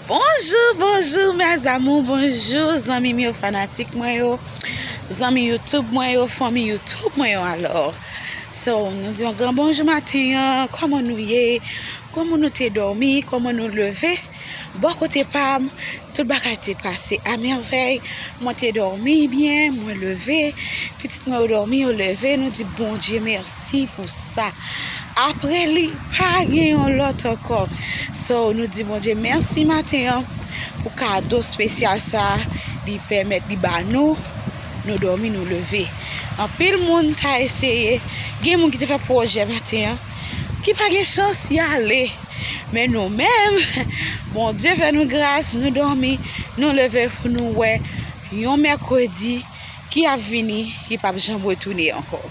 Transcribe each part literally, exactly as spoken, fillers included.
Bonjou, bonjou, mes amours, bonjou, zanmi m yo, fanatik mwen yo, zanmi YouTube mwen yo, fanmi YouTube mwen yo, alò. So, nou di yon gran bonjou maten an, kòman nou ye? Kòman nou te dòmi? Kòman nou leve? Bò kote pa m, tout bagay te pase a mèvèy. Mwen te dòmi byen, mwen leve. Pitit mwen yo dòmi, yo leve. Nou di Bondye mèsi pou sa. Apre li, pa gen yon lòt ankò. So, nou di Bondye mèsi maten an pou kado espesyal sa a li pèmèt li ba nou. Nou dòmi, nou leve. Anpil moun ta eseye. Gen moun ki te fè pwojè maten an, ki pa gen chans y ale. Men nou menm, Bondye fè nou gras, nou dòmi, nou leve pou nou wè yon mèkredi ki ap vini, ki p ap janm retounen ankò.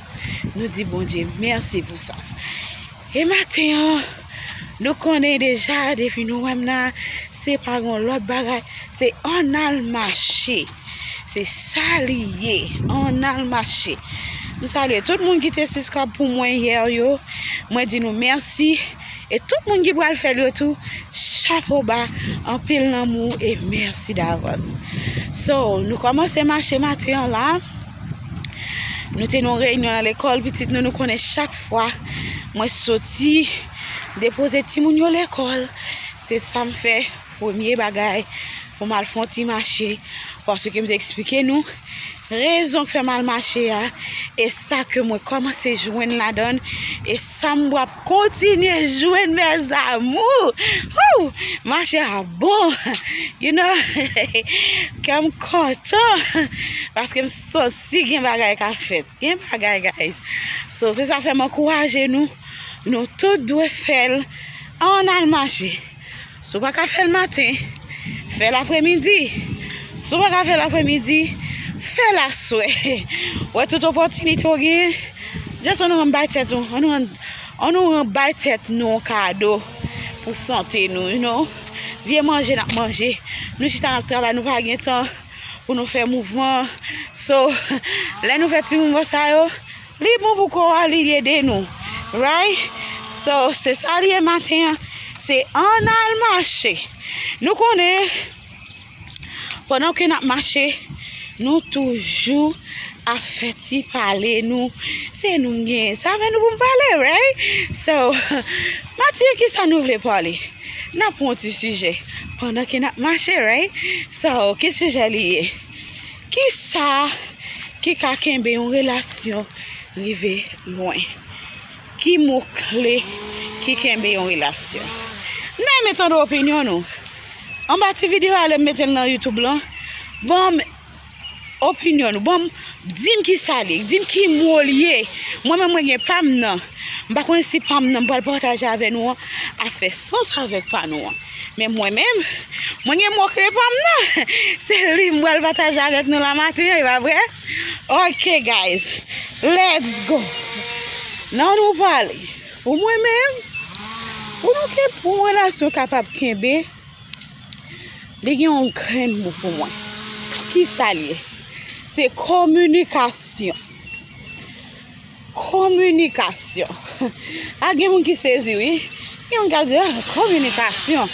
Nou di Bondye mèsi pou sa. E maten an, nou konnen deja, depi nou wè m la, se pa gen lòt bagay, se ann al mache. Se sa li ye, ann al mache. M salye tout moun ki te subscribe pou mwen yè yo. Mwen di nou mèsi. E tout moun ki pral fè l yo tou, chapo ba, anpil lanmou e mèsi davans. So, nou kòmanse mache maten an la. Nou te nan reyinyon nan lekòl, pitit nou, nou konnen chak fwa mwen soti, depoze timoun yo lekòl, se sa m fè premye bagay pou m al fè yon ti mache, paske m te eksplike nou rezon k fè m al mache a, e sa ke mwen kòmanse jwenn ladan l, e sa m p ap kontinye jwenn, mes amours. Woo! Mache a bon, you know, kè m kontan, paske m santi gen bagay ka fèt, gen bagay, guys. So, se sa fè m ankouraje nou, nou tout dwe fè l, ann al mache. Si w pa ka fè l maten, fè l apremidi. Si w pa ka fè l apremidi, fè l aswè. Wè tout opòtinite w genyen, just ann rann bay tèt nou, ann rann, ann rann bay tèt nou yon kado pou sante nou, you know. Vye manje n ap manje, nou chita n ap travay, nou pa gen tan pou nou fè mouvman. So, lè nou fè ti mouvman sa yo, li bon pou kò a, li ede nou. Right? So, se sa li ye maten an. Se ann al mache. Nou konnen, pandan ke n ap mache, nou toujou ap fè ti pale nou. Se nou m genyen. Sa fè nou pou m pale, right? So, maten an, kisa nou vle pale? N ap pran yon ti sijè. Pandan ke n ap mache, right? So, ki sijè li ye? Kisa ki ka kenbe yon relasyon rive lwen? Ki mo kle ki kenbe yon relasyon? M ta renmen tande opinyon nou. Anba ti videyo a, lè m mete l nan YouTube lan, ban m opinyon nou. Ban m, di m kisa li ye. Di m ki mo li ye. Mwen menm, mwen gen pa m nan. M pa konnen si pa m nan m pral pataje avè nou an ap fè sans avèk pa nou an. Men mwen menm, mwen gen mo kle pa m nan. Se li m pral pataje avèk nou la maten an, e pa vre? Ok, guys. Let's go. Nan nou pale. Pou mwen menm, pou nou ke, pou yon relasyon kapab kenbe, li gen yon grenn mo pou mwen. Kisa li ye? Se kominikasyon. Kominikasyon. A, gen moun ki sezi, wi. Gen moun k ap di, "Ah, kominikasyon."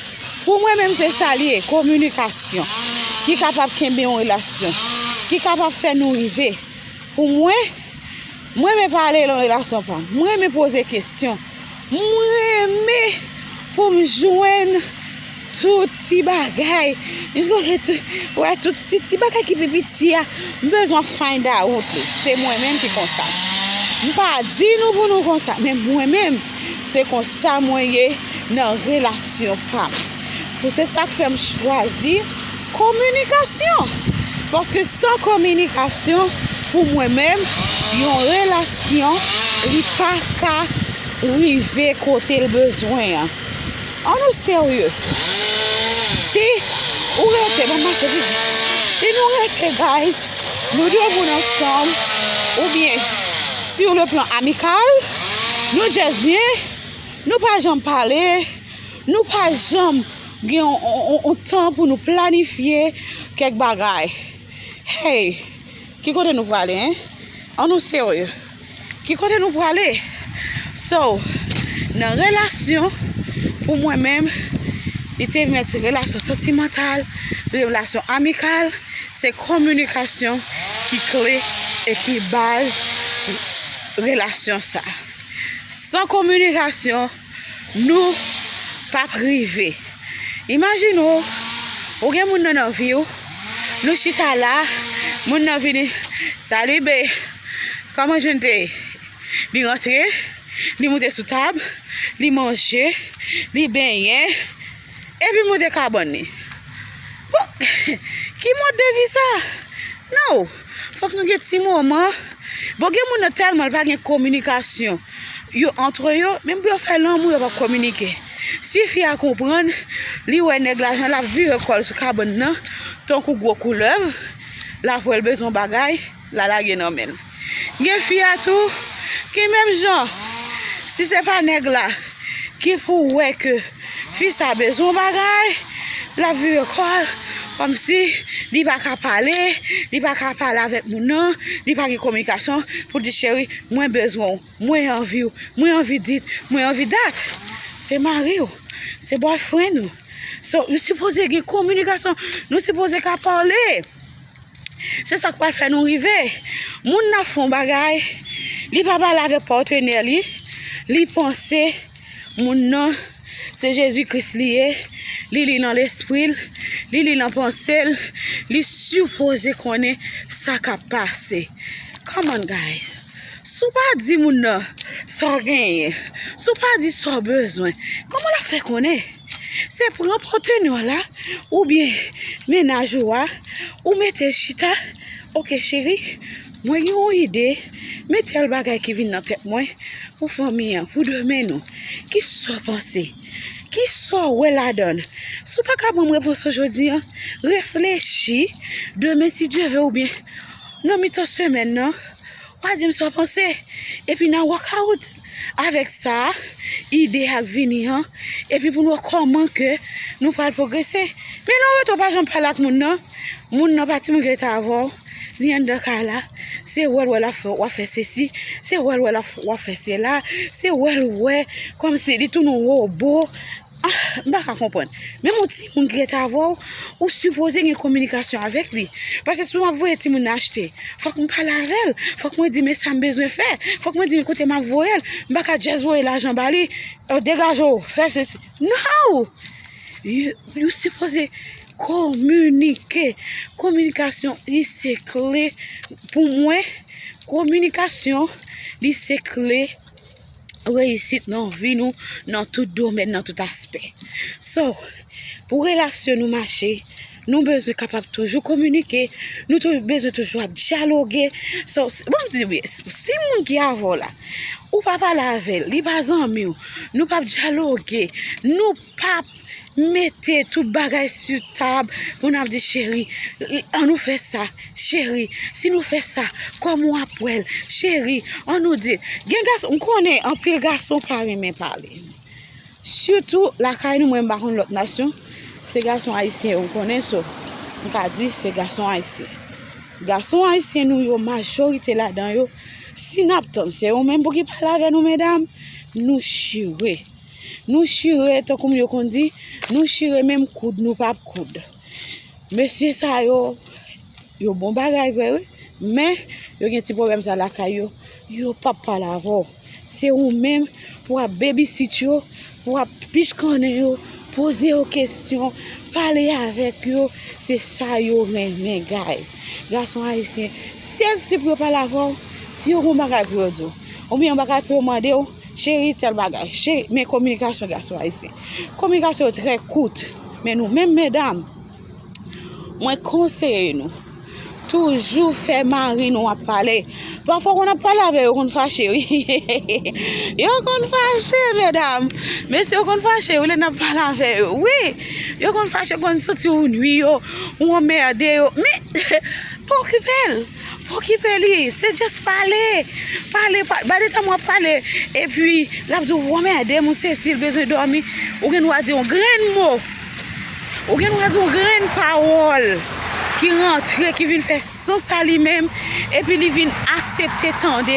Pou mwen menm, se sa li ye, kominikasyon. Ki kapab kenbe yon relasyon. Ki kapab fè nou rive. Pou mwen, mwen renmen pale nan relasyon pa m. Mwen renmen poze kesyon. Mwen renmen pou m jwenn tout ti bagay. M jwenn tout, wè, tout ti, ti bagay ki pi piti a. M bezwen find out li. Se mwen menm ki konsa. M pa di nou pou nou konsa, men mwen menm, se konsa mwen ye nan relasyon pa m. Pou se sa k fè m chwazi kominikasyon. Paske san kominikasyon, pou mwen menm, yon relasyon, li pa ka rive kote l bezwen an. An nou serye. Si ou rete, ban m mache vit. Si nou rete, guys, nou de moun ansanm, oubyen sur le plan amical, nou just byen, nou pa janm pale, nou pa janm gen yon, yon, yon, yon tan pou nou planifye kèk bagay. Hey, ki kote nou prale, en? An nou serye. Ki kote nou prale? So, nan relasyon, pou mwen menm, Li te mèt relasyon santimantal, relasyon amikal, se kominikasyon ki kle e ki baz relasyon sa. San kominikasyon, nou p ap rive. Imajine w, ou gen moun nan nan vi w, nou chita la, moun nan vini, "Salut bae, kòman jounen te ye?" Li rantre, li moute sou tab, li manje, li benyen, epi moute kabann li. Bon, ki mòd de vi sa? Non, fòk nou gen ti moman. Bon, gen moun nan tèlman l pa gen kominikasyon yo antre yo, menm pou yo fè lanmou, yo p ap kominike. Si fi a konprann, li wè nèg la, jan l ap vire kò l sou kabann nan, tankou gwo koulèv, l ap wè l bezwen yon bagay, l a lage nan men l. Gen fi a tou ki menm jan, si se pa nèg la ki pou wè ke fi sa bezwen yon bagay, l ap vire kò l kòmsi li pa ka pale, li pa ka pale avèk moun nan, li pa gen kominikasyon pou di, "Cheri, mwen bezwen w, mwen anvi w, mwen anvi dit, mwen anvi dat." Se mari w, se boyfriend ou. So, nou sipoze gen kominikasyon, nou sipoze ka pale. Se sa k pral fè nou rive. Moun nan fè yon bagay, li pa pale avèk patnè li, li panse moun nan se Jezi Kris li ye, li li nan lespri l, li li nan panse l, li sipoze konnen sa k ap pase. Come on, guys. Si w pa di moun nan sa w genyen, si w pa di sa w bezwen, kòman l ap fè konnen? Se pran patnè w la, oubyen mennaj ou a, ou mete l chita, "Ok, cheri, mwen gen yon ide, men tèl bagay ki vin nan tèt mwen pou fanmi an, pou demen nou. Kisa w panse? Kisa w wè ladan l?" Si w pa ka ban m repons lan jodi a, reflechi, demen, si Dye vle, oubyen nan mitan semèn nan, w a di m sa w panse. Epi n a work out avèk sa, ide a k vini an, epi pou n wè kòman ke nou pral pwogrese. Men lè w rete w pa janm pale ak moun nan, moun nan pa timoun ki rete avè w, li anndan kay la, se wè l wè l ap fè, w ap fè sesi, se wè l wè l ap, w ap fè sela, se wè l wè kòmsi li tounen yon wobo. Ah, m pa ka konprann. Menm yon timoun ki rete avè w, ou sipoze gen kominikasyon avèk li. Paske si w ap voye timoun nan achte, fòk m pale avè l. Fòk mwen di, "Men sa m bezwen fè." Fòk mwen di, "Men kote m ap voye l." M pa ka just voye lajan ba li. "Oh, degaje w, fè sesi." No! You, you sipoze kominike. Kominikasyon, li se kle. Pou mwen, kominikasyon, li se kle reyisit nan vi nou, nan tout domèn, nan tout aspè. So, pou relasyon nou mache, nou bezwen kapab toujou kominike, nou tou-, bezwen toujou ap dyaloge. So, s-, bon, m di byen, s-, si moun ki avè w la, ou pa pale avè l, li pa zanmi w, nou p ap dyaloge, nou p ap mete tout bagay sou tab pou n ap di, "Cheri, ann nou fè sa, cheri, si nou fè sa, kòman w ap wè l, cheri, ann nou di." Gen gason, m konnen anpil gason pa renmen pale. Sitou lakay nou, mwen m pa konn lòt nasyon, se gason ayisyen yo m konnen, so, m ka di se gason ayisyen. Gason ayisyen nou yo, majorite ladan yo, si n ap tann se yo menm pou ki pale avè nou, medam, nou chire. Nou chire, tankou yo konn di, nou chire menm koud, nou p ap koud. Mesye sa yo, yo bon bagay vre, wi, men yo gen ti pwoblèm sa lakay yo, yo p ap pale avè w. Se ou menm pou w ap babysit yo, pou w ap pichkannen yo, poze yo kesyon, pale avèk yo, se sa yo renmen, guys. Gason ayisyen, sèl si pou yo pale avè w, si yo gen yon bagay pou yo di w, oubyen yon bagay pou yo mande w, "Cheri, tèl bagay." Cheri, men kominikasyon gason ayisyen. Kominikasyon yo trè kout. Men nou menm medam, mwen konseye nou, toujou fè mari nou ap pale. Pafwa, w konn ap pale avè yo, yo konn fache, wi. Yo konn fache, medam. Mesye yo konn fache, wi, lè n ap pale avè yo. Wi, yo konn fache, yo konn santi ou nwi yo, ou anmède yo. Men, pa okipe l. Pa okipe li. Se just pale. Pale, pa-, by the time w ap pale, epi l ap di w, "Ou anmède m, ou sesi, l bezwen dòmi." Ou gen dwa di yon grenn mo. Ou gen dwa di yon grenn pawòl ki rantre, ki vin fè sans a li menm, epi li vin aksepte tande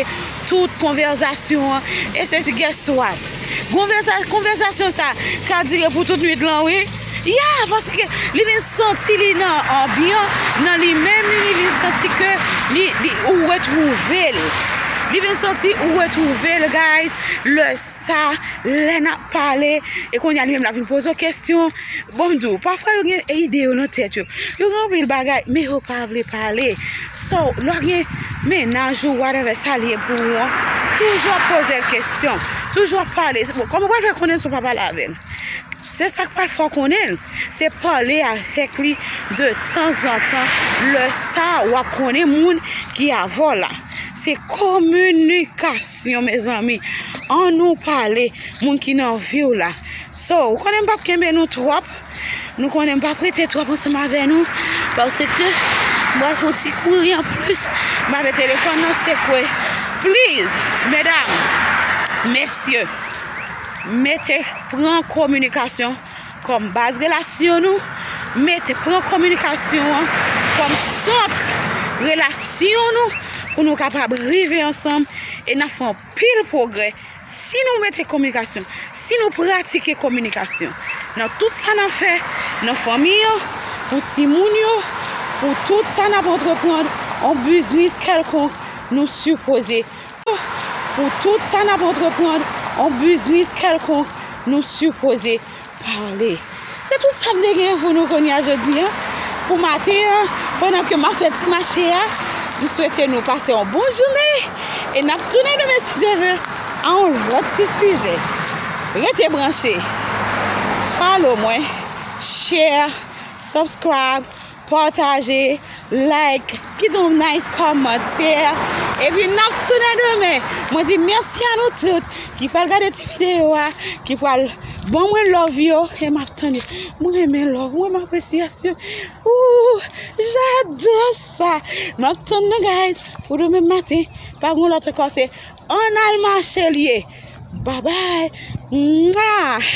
tout konvèsasyon an. E sesi, guess what? Konvèsa-, konvèsasyon sa ka dire pou tout nwit lan, wi. Yeah, paske li vin santi li nan anbyan nan li menm li, li vin santi ke li, li ou retwouve l. Li vin santi ou retwouve l, guys. Lè sa, lè n ap pale, e kounye a li menm la vin poze w kesyon. Bon, m di w, pafwa yo gen ide yo nan tèt yo. Yo gen anpil bagay, men yo pa vle pale. So, lè w gen mennaj ou, whatever sa l ye pou ou an, toujou ap poze l kesyon. Toujou ap pale. Kòman w pral fè konnen si w pa pale avè l? Se sa k pral fè w konnen l. Se pale avèk li de tanzantan. Lè sa, w ap konnen moun ki avè w la. Se kominikasyon, mezanmi. Ann nou pale, moun ki nan vi w la. So, ou konnen m p ap kenbe nou twòp. Nou konnen m p ap rete twòp ansanm avè nou. Paske m pral fè yon ti kouri anplis. M ap fè telefòn nan sekwe. Please, medam, mesye, mete, pran kominikasyon kòm baz relasyon nou. Mete, pran kominikasyon an kòm sant relasyon nou pou nou kapab rive ansanm e n ap fè anpil pwogrè si nou mete kominikasyon, si nou pratike kominikasyon nan tout sa n ap fè, nan fanmi an, pou timoun yo, pou tout sa n ap antreprann, yon biznis kèlkonk, nou sipoze, pou tout sa n ap antreprann, yon biznis kèlkonk, nou sipoze pale. Se tout sa m te gen pou nou kounye a jodi a. Pou maten an, pandan ke m ap fè ti mache a, m swete nou pase yon bon jounen. E n ap tounen demen, si Dye vle, a yon lòt ti sijè. Rete branche. Follow mwen. Share, subscribe, pataje, like, kite yon nice kòmantè. Epi n ap tounen demen. Mwen di mèsi a nou tout ki pral gade ti videyo a, ki pral ban mwen love yo. E m ap tann yo. Mwen renmen love, mwen renmen apresyasyon. Ooh, j'adore ça. M ap tann nou, guys, pou demen maten. Pa gen lòt ankò, se ann al mache l ye. Bye bye. Mwah.